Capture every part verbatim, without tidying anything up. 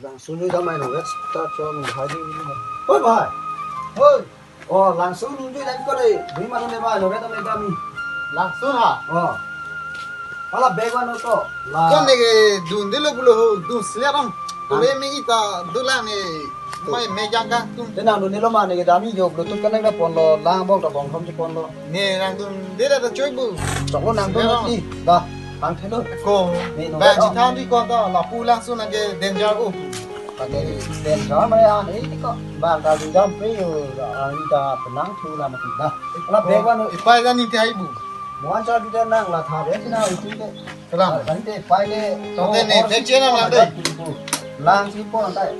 Langsun jui damai lo, vet ta chom hai di. Oi, bhai. Oi. Oh, langsun jui dam ko de. Bhi manu ne bhai lo, vet ta me dami. Langsun ha? Oh. Hala bag vano to. La. Kon ne ke dundelo pulo ho, dun sliaram. Kule me ita dulang ne. Mai me jang kangtung. Te nang dundelo ma ne ke dami jo Bluetooth connect ta ponlo, lang bong ta bong thom cheponlo. Ne nang dundelo ta choi bu. Choklo nang dun. Sliaram. Ti. Ba. Kangthelo. Ko. Ne no. Ba vet, oh. Chithan di ko ta lapu langsun nang ke danger o. Ate danger ma ya ne ko. Ba ta jam pe yo. Ani ta penang thu la mati ba. Hala bag vano. Ipai ta ni te hai bu. Mohan cha di ta nang la tha de na itu de. Kalang. Kan te pai de. Tong te ne, bag che nang lang de. Lang si po lang tai.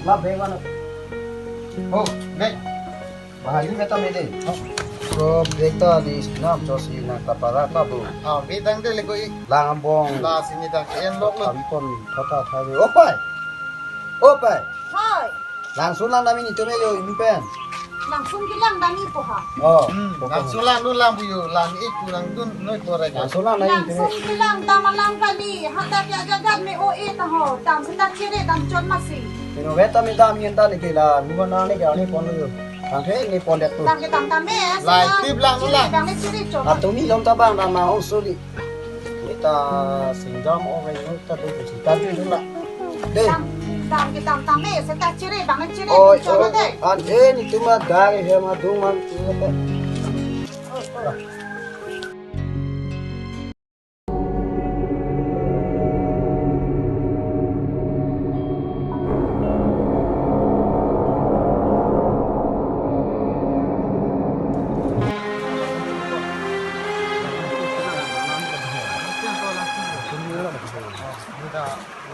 Hala bag vano. Oh, bag. Bahali beta me de. So bag ta di sinam cho si nang ta para ta bu. Ah, bag tang de le ko i. Lang bong. La sini ta ke en lok lo. Kami pon thotha tha de. Oh, pai. Oh, pai. Hai. Langsun lang dami ni tome yo imi pen. Langsun kelang dami po ha. Oh, hmm, langsun lang dun lang bu yo, lang ik pu lang dun noi po re. Langsun lang dami ni tome. Langsun kelang dam alam kali, hadak ya jagat me o e ta ho, dam seta chere dam chon masi. Pino vet ta me dam yen ta ne ke la, nu na ne ke ne pon yo. Tang he ne pon det tu. Tang ke tang tame, lai seta tip lang chere lang. Dam ne chere chon. Atumi lom ta bang dam ma ong suli. Ita sinjam o ven ta tu si ta tu la. De. Dam, dam ke dam tame, seta chere, bang chere, oi, choro oi, de. An e ni tuma dai he ma dung man tu te. Oi, oi.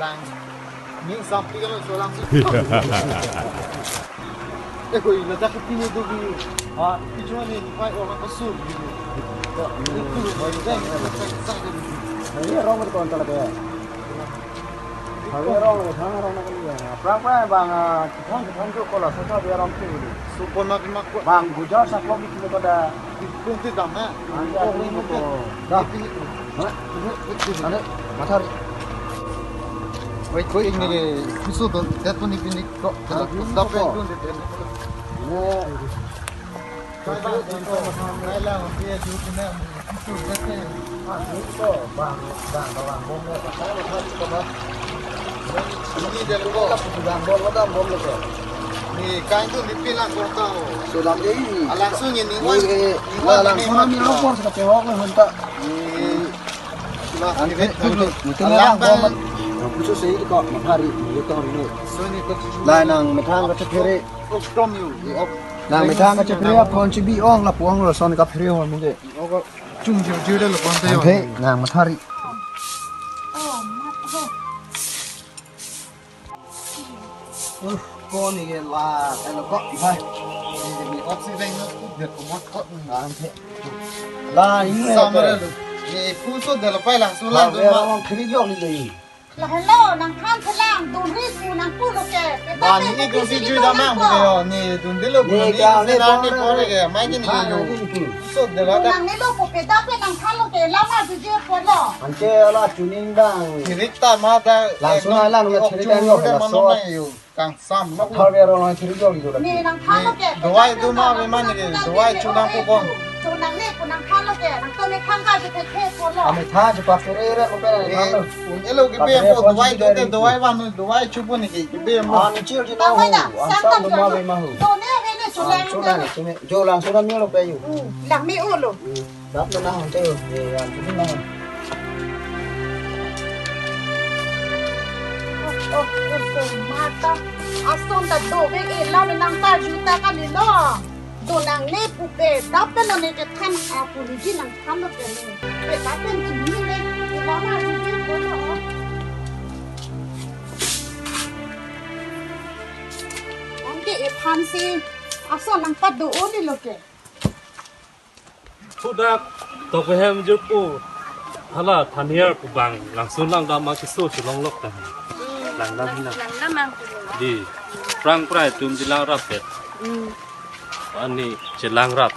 Lang. Ni sampai kalau seorang sih. Eh, kau ini tak kepini tu bi. Ah, itu cuma ni, pai orang kasur gitu. Itu, itu, itu, itu. Ini orang berkontak lagi. Hari orang lagi, orang lagi ya. Berapa bang? Ah, kita, kita tu kalau susah biar orang tu. Super nak mak. Bang, bujar sa ko bi kilo kada. Itu ti dam na. Anda ko ni ko. Dah. Ini. Hah? Ini. Ada. Mathar. Wait, wait, ini ke. Kusu tu, dia tu ni pini ko. Ah, ini dap ko. Itu ni. Ini. Kai lang, kai lang, dia tu ni. Kusu dia tu. Ah, ini ko. Bang, bang, bang, bang. Ini dia ko. Bang, bang, bang, bang. Ni kain tu ni pin lang kota ho. So lang dei. Alang su ni ni wan. Ni wan lang ni sana wan. Mi lo por sa ke hok le hanta. Ni. Ante, ante, ante lang bom. Kusu se ko mathari ni to ni. So ni ko. La nang methang kachephere. From you. Nang methang kachephere kon chibi ong lapu ong lo son kaphere ho mo ke. Chung jiu jiu de lo kon te yo. Ante nang mathari. Oh, mat ho. Uh, ko ni ke la, elo ko, bhai. Ni, ni oxygen no, dia ko mot ko. Ante. La, ini. Samare lo. Ye, puso de lo pai lang, sulang. Bhai, do ma. Orang kiri jok ni dei. La, hello, nang than thelang, dun ri pu nang pu lo ke. Ba, ni ni dun si jui damang bu ke yo, ni dun de lo bu ni, ni ke, ni ni pore ke, mai ke ni ke yo. Puso de lo ta. Nang ni lo pu pe da pe nang than lo ke, lama juje po lo. Ante ala chuning dang. Kirik ta ma da. Langsung alang na chiri kan lo, laso. Kangsam lo. Thar ber rong chiri jong jula. Ni nang than lo ke. Dawai do ma ve man ni ke. Dawai chu nang pu bom. Chu nang ni pu nang than lo ke. Nang to ni than ka je phe phe ko lo. Ami than je pa phe re re ko pe nang than lo. Un elo ke pe ko dawai do te dawai van dawai chu pu ni ke. Ke pe mo. Ani chiri na. Ba wai na. Sam tam do ma ve ma hu. To ne ve ne chu lang. Chu lang chu me. Jo lang chu lang ni lo pe yu. Lang me u lo. Dap na hon te, eh, an tu na hon. Oh, oh, oh, oh, mata. Ason ta do ve e la nang ta ju ta ka ni lo. Do nang ne pu pe, dap pe lo ne ke than a pu ni ji nang than lo ke ne. Pe dap pe ji ni le, e la ma ji ji ko lo. An ke e than si, ason nang pa do o ni lo ke. Hudak Tokbehem jirpo hala thaniar pu bang langsun lang dam ma keso chelong lok ta. Lang dam hinang. Lang dam ang. Di. Prang prai atum di lang rap pet. Hmm. Ani chelang rap.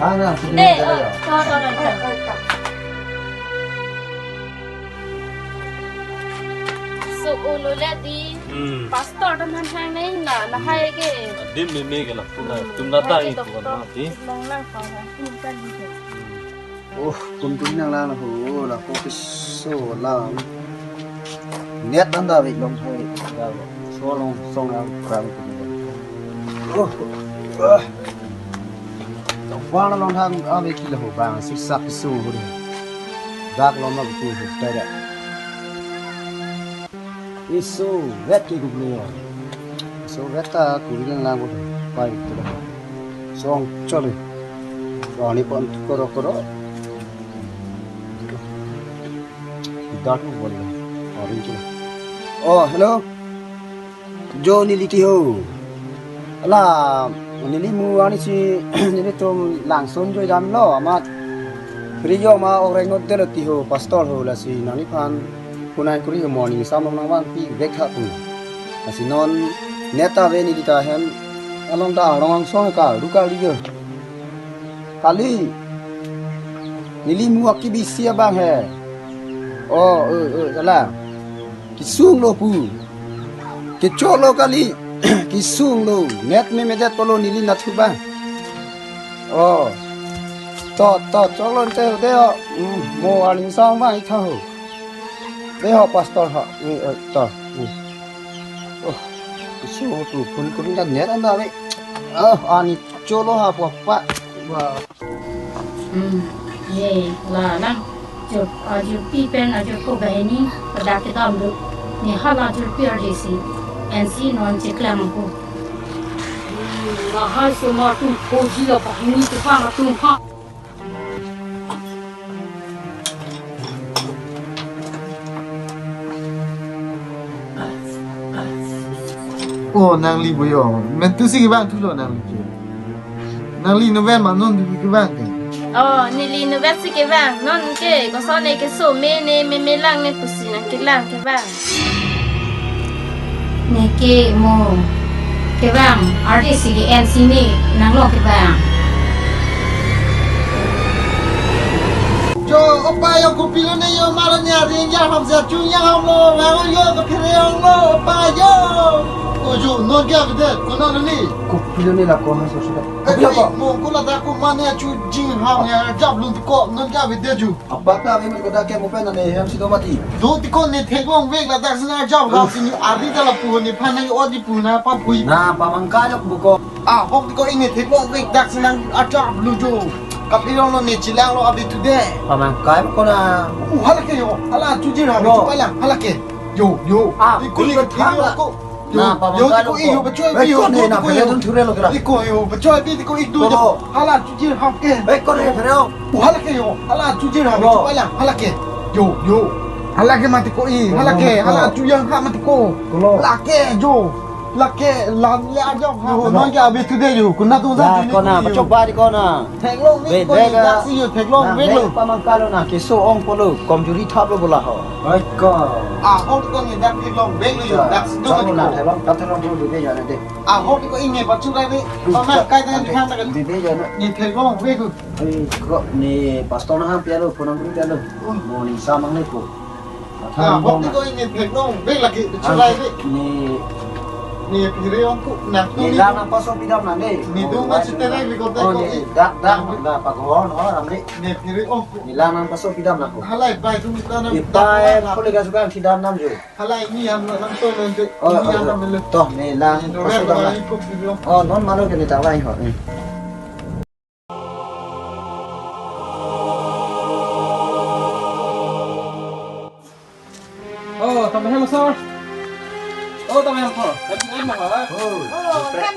Hana, sini. De, aja, oh, ya. To, to, to, to. So, ulu le di. Hmm. Pastor dan han hang neng la, lahai ke. Dim meme ke la, tum la, hmm, tum la lahai ta ke itu doktor, kan mati. Lang lang kau ha, tum kan di. Oh, kum tum nang lang ho, la ko kiso lang. Net anda wik long hai, ya, so long song yang kurang tu. Oh, ah. Bang along thang ave kilo ho bang siksak kesung ho de. Dak lom lo tu ho ta da. Isu vet ke gubli yo. Isu vet ta kuri lang lang ho. Pai tu da. Song chole. Ani pon koro koro. Dak mo bol. Orange chole. Oh, hello. Jo neli ti ho. Ala neli mu ani si nelitum langsun jo damlo amat. Pri jo ma orang not delo ti ho pastor ho lasi nangliphan kunai kuri ho morning sam nangvangpi vek ha pu. Lasi non neta ve neli ta hem along ta arong angsong ka ruka ri jo. Kali. Neli mu aki bisi abang he. Oh, eh, eh, ala. Kesung lo pu. Kecholo kali. Kesung lo. Net me medet polo neli nathu ba. Oh. To, to, cholo nte de ho. Hmm, mo aling sang ba itha ho. De ho pastor ho. Hmm, eh, to. Hmm. Oh. Kesung tu pun kun kan net anda be. Oh, ani cholo ha po pa. Wah. Hmm, ye, la lang. Jur, ah, jurpi pen, ah, jurpo banghini, pada kedam do. Ne hala jurpi arjesi. N C non cheklang ko. Hmm, lahai soma tu khoji la banghini tu pang tu ha. Oh, nangli boyo. Men tu si kevang thulo nangli ke. Nangli noven ma non tu kevang ke. Oh, neli noven si kevang. Non ke, koson ne keso me ne me me lang ne pusi nang kelang kevang. Ne ke mo kevang, artist ke N C ne nanglo kevang. Jo, opa yo kopilo ne yo mara ne aring ya ham ja chu ya ham lo, nang yo ke phere ong lo, opa yo. O jo, non ke avedet, konat lo ne. Kopilo ne la ko ha so sudah. Kopilo ko. Mo ko ladak ko mane chu jing ham ya jap lun ko, non ke avedet ju. Apa ta ave ko dak ke mo pen ne hem si do mati. Do ti ko ne theklong vek ladak sina jap ham si ne ari ta lapu nephan nang odi pu na pa pui. Na pamangkai lo buko. Ah, hok ti ko ne theklong vek dak sina ajap lu jo. Kapilong lo ne chelang lo abi today. Pamangkai ko na. Uh, hala ke yo. Hala chu jir ha. Yo. Chu palang. Hala ke. Yo, yo. Ah, ikut ikut ikut ko. Na, pamangkai lo ko. Iko, iko, iko, iko, iko, iko, iko, iko, hala chu jir ham ke. Iko ne, bro. Hala ke yo, hala chu jir ham ke, bro. Chu palang, hala ke. Yo, yo. Hala ke mati ko i, hala ke, hala chu yang ha mati ko. Hala ke, jo. Hala ke, lan le ajo ha. Non ke abi today yo, kuna tu sa. Kona, pachok bari kona. Theklong ni ko ni dak si yo theklong vek lo. Pamangkai lo na keso ong polo komjuri thap lo bola ho. Oi ko. Ah, ong ko ni dak theklong vek lo yo dak si do na theklong dak theklong ko de ya de. Ah, ong ko ini pachu rai ni. Pamangkai ta ni khan ta kan. De ya na. Ni theklong vek lo. Oi ko ni pastor na ham pia lo, phone number pia lo. Mo ni samang ni ko. Ah, hok ni ko ini theklong vek lagi chulai ni. Ni ni pire ong ku nak tu ni ni lang nang paso pidam nang de. Ni dung ma chite nang ni ko te ko ni dak dak da pagohon ho ram ni. Ni pire ong ku. Ni lang nang paso pidam nang ko. Halai pai tu mita nang. Ipai pole ga suka pidam nang jo. Halai ni ham nang to nang de. Oh, ni ham nang mele. To ni lang paso pidam nang. Oh, non malo ke ni ta lai ho. Oh, tama hem sir. Oh, tama hem sir. Happy Eid, ha?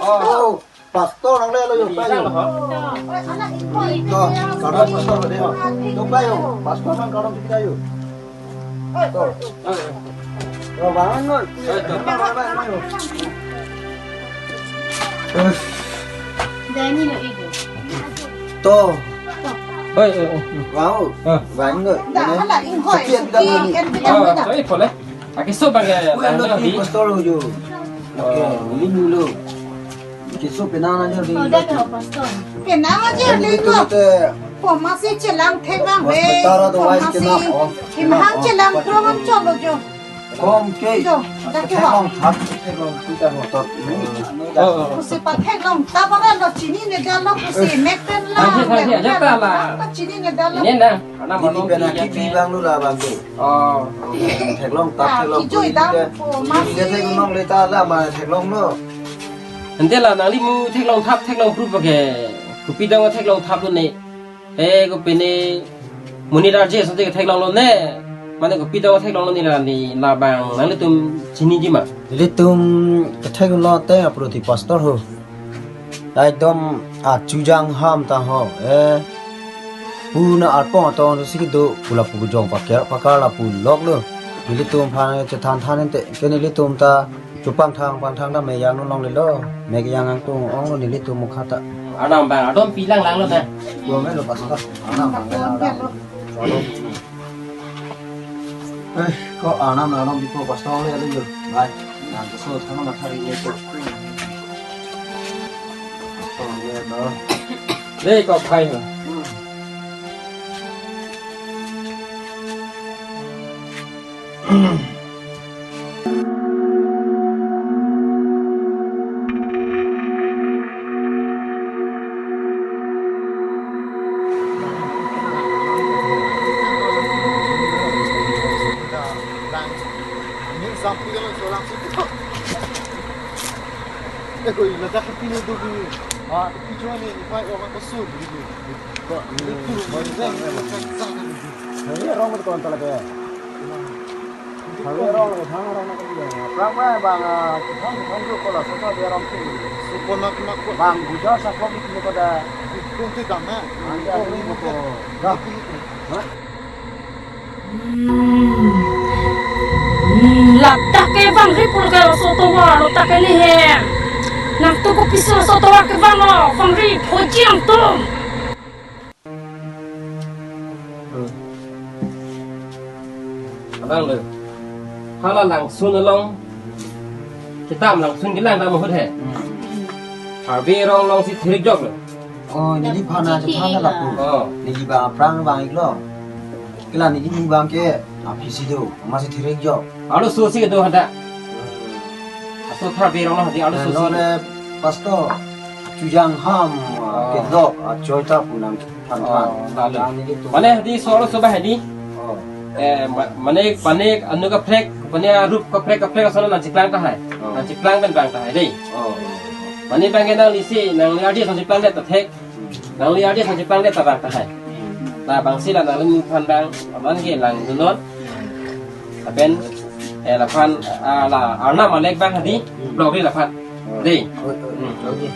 Oh, oh, pastor nang le lo yo pa yo. To, kadang pastor le yo. Yo pa yo, pastor nang kadang kita yo. To. Yo, bangun, no. Dani no ibu. To. Oi, oi, oi. Wow. Ah. Vang noi. Da, hala inghoi. Sekian bilang ini. Ah, sorry, boleh. Aki so bang ya. Ulan lo di pastor lo jo. Oke, ini dulu. Kiso penang aja di. Oh, dah tahu pastor. Penang aja di ko. Po masi chelang thek bang be. Hospital otherwise kenang. Imhang chelang program cholo jo. Kom ke. Jo, dak ke ho. Thek long thap, thek long puja ho tot. Pusi pa thek long thap ba lo chini ne dalo pusi mek pen la. Aja, aja, aja ta la. Chini ne dalo. Ini na, ana ini malong pena kipi bang lu la bang ke. Oh. Thek long thap, thek long. Kijoi dam po masi. Ini ke thek long le ta la ma thek long lo. Ante la nangli mu thek long thap, thek long pru pa ke. Kopi tong theklong thaplo ne. Eh, kopine monit arje asonte theklonglo ne. Mane kopi tong theklonglo ne la ne labang. Nanglitum chiniji ma? Nelitum ketheklo te apro ti pastor ho. Ekdom achujang ham ta ho. Eh. Puna arpong atong si kedo pula pu jong pakar pakar lapu loklo. Nelitum aphan chethan than ente ke nelitum ta chupangthang pangthang ta meyang no longlelo. Meyang angtung onglo nelitum mukha ta. Arnam bang adom pilang langlo ta. Gua melo pastor. Arnam bang ya, arnam. Eh, ko arnam arnam bipo pastor le alu yo. Bai. Nang keso thang na thari ni ko. Pastor le no. Dei ko phai ho. Eko, ladak ke pini tu bi. Ah, tu pi chuan ni, ni pai orang kosur bi. Ko ni tu, ni tu, ni tu. Ni orang tu kon tala ke. Ni tu. Ni orang tu, ni orang tu. Prang mai bang, ah, thang thang tu ko la sota dia orang tu. Supo nak nak ko. Bang buja sa ko bi ko da. Kung ti dam na. Anda ni ko. Dah. Ha? Hmm. Hmm, ladak ke bang ri pul ke laso tovar, ladak ke ni he. Nangtum kopi si laso tovar kevanglo, bang ri phoji nangtum. Hmm. Abang lo. Hala langsun along. Kitam langsun kelang dam ahut he. Hmm. Harve rong along si thirik joklo. Oh, neliphan na chethan lapu. Oh. Neli bang aphrang bang iklo. Kila neli ni bang ke aphi si do, masi thirik jok. Arloso si kedo hadak. Aso thar berong lo hadi arloso si. Nonle pastor chujang ham, ah, kedok, ah, choi ta pu nangthan than. Oh, lalu. Nang neli tu. Mane hadi so arloso ba hadi. Oh. Eh, ma-, mane, mane anu kaprek, mane arup kaprek, kaprek ason nangcheklang tahai. Oh. Nangcheklang pen bang tahai dei. Oh. Mane bang ke nanglisi, nangli arje ason cheklang det ta thek. Nangli arje ason cheklang det ta bang tahai. La bang si la nangli muphan bang, aman ke langdunnon. Lapen, eh, laphan, ah, la arnam alek bang hadi, blok ri laphan. Dei. Oh, oh, oh, okay.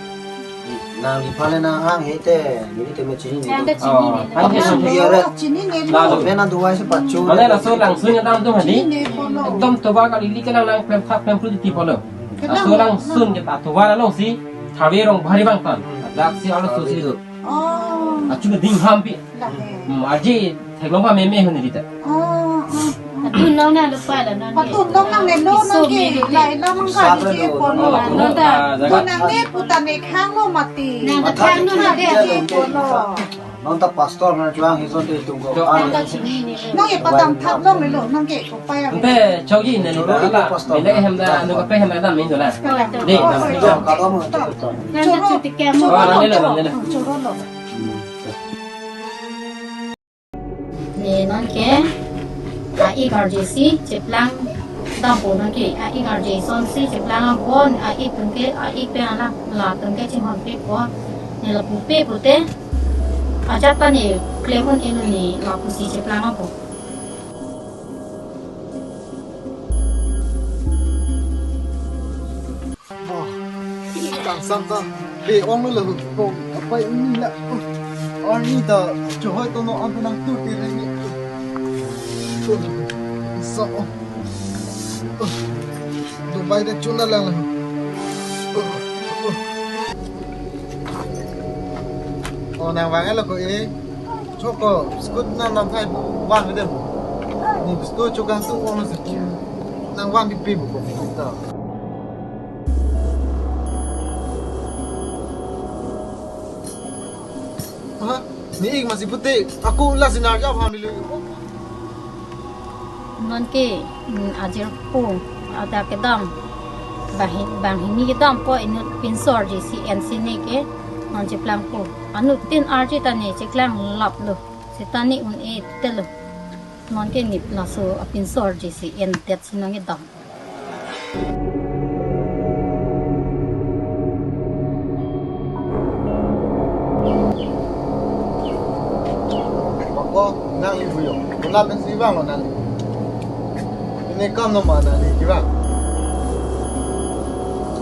Nangliphan le nanghang he te, neli te me chini ni. Nang te chini ni. Oh, hang he chini. Biar chini ni. La do. Pen nang duai si pachu. Mane laso langsun kedam atum hadi. Chini ni polo. Ekdom tovar kali li kelang lang pem thap pem pru titi polo. Laso langsun ke ta tovar along si tharve rong bhari bang tan. Dak si arloso si do. Oh. Achu ke ding hampi. Lahe. Hmm, arje theklong ba meme hon rita. Oh, oh. Patun long nang lo pa la nang. Patun long nang ne lo nang ke. Lai long nang ka di ke polo. Oh, nang ta. Ah, jaga. Nang ne puta ne khang lo mati. Nang ta khang lo ne de. Khang lo. Non ta pastor na chuang hi son te tung ko. Nang ta chini ni. Nang ye padam thap long ne lo nang ke ko pa ya. Ante chogi ne ni la. Pastor. Mele hem da, anu kaprek hem da min do la. Dei, dam. Nang ta chuti kem. Oh, nang ne lo, nang ne lo. Choro lo. Ne non ke a-ik arje si cheplang dampo non ke a-ik arje ason si cheplang ampon a-ik atum ke a-ik pen anak la atum ke chinghon pe po ne lapu pe pute ajat ta ne klem un-e ne lapu si cheplang apo. Bo, kangsam ta be ong lo hu ko apai ni la. Arni ta chohoi tono an nang tu ti re ni. Sa o. Dubai de chuna lang. O nang vang lo ko e. Choko, scoot nang nang thai van mi dem. Ni bistu chokang tu ong si. Nang van bi pi bu ko ta. Ha? Ni ik masi pute. Aku la sinar ja van mi lu. Non ke, mm, ajirpo, ada kedam, banghi-, banghini kedampo inut pinso arje si en si ne ke, non cheplangpo. Anuttin arje ta ne cheklang laplo, seta ne un-e telo. Non ke nip laso apinso arje si en det si nang kedam. Lapen si vanglo nangli. Pine kam no ma nangli kevang.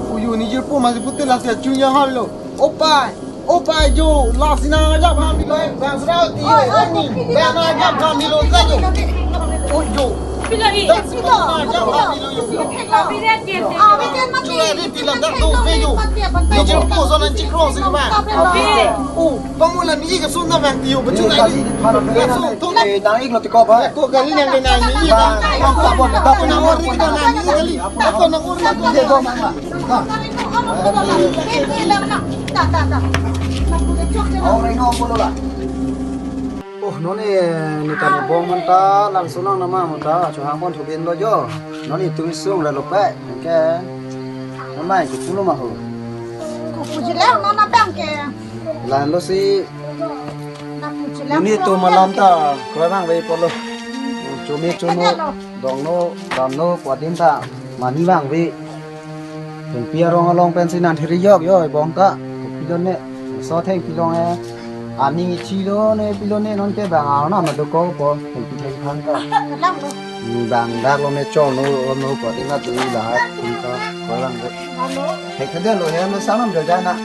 Uyu ni jirpo masi pute lasi achun ya halo. Opai, opai jo, lasi nang ajak kami lo, eh, bang serau ti, oi, oi, oi, ni, bang nang ajak kami lo, sa jo. Oh jo. Pilo hi. Bang serau nang ajak kami lo, jo. Ah, betul mati. Chulai di tilang dak do, ve jo. Ni jirpo so nang chikro si kevang. Oh, pamula ni ika sun na vang ti jo, betul lagi. Kaso, tuh. Eh, nang ik lo tiko ba? Ako kali nang nang ni. Bang, bang, bang, bang, bang, nang ori kita nang ni kali. Ako nang ori ako. Dia do mang lah. Nah. Oh, reno pulo lah. Oh, non ni, ni tani bong manta, langsunang nama manta, chuhang pon thubin lo jo. Non ni tui sung ra lo pe, ke. Nama ke pulo ma ho. Kupu jilang non abang ke. Lahenlo si. Nini tu malam ta kroi vangve pulo. Chumi chuno, dongno, damno, puadim ta mani vangve. Thengpi arong along pensi nang thiri yok jo, bong ta. Pilone, so thengpi long eh. Aning ichi lone, pilone non ke bang arnam adoko po, thengpi thengphang ta. Kalang lo. Hmm, bang dak lo me chol no, no puadim ta tu la, ta kroi vangve. Halo. Thek thek lo he, me sanam jo jana.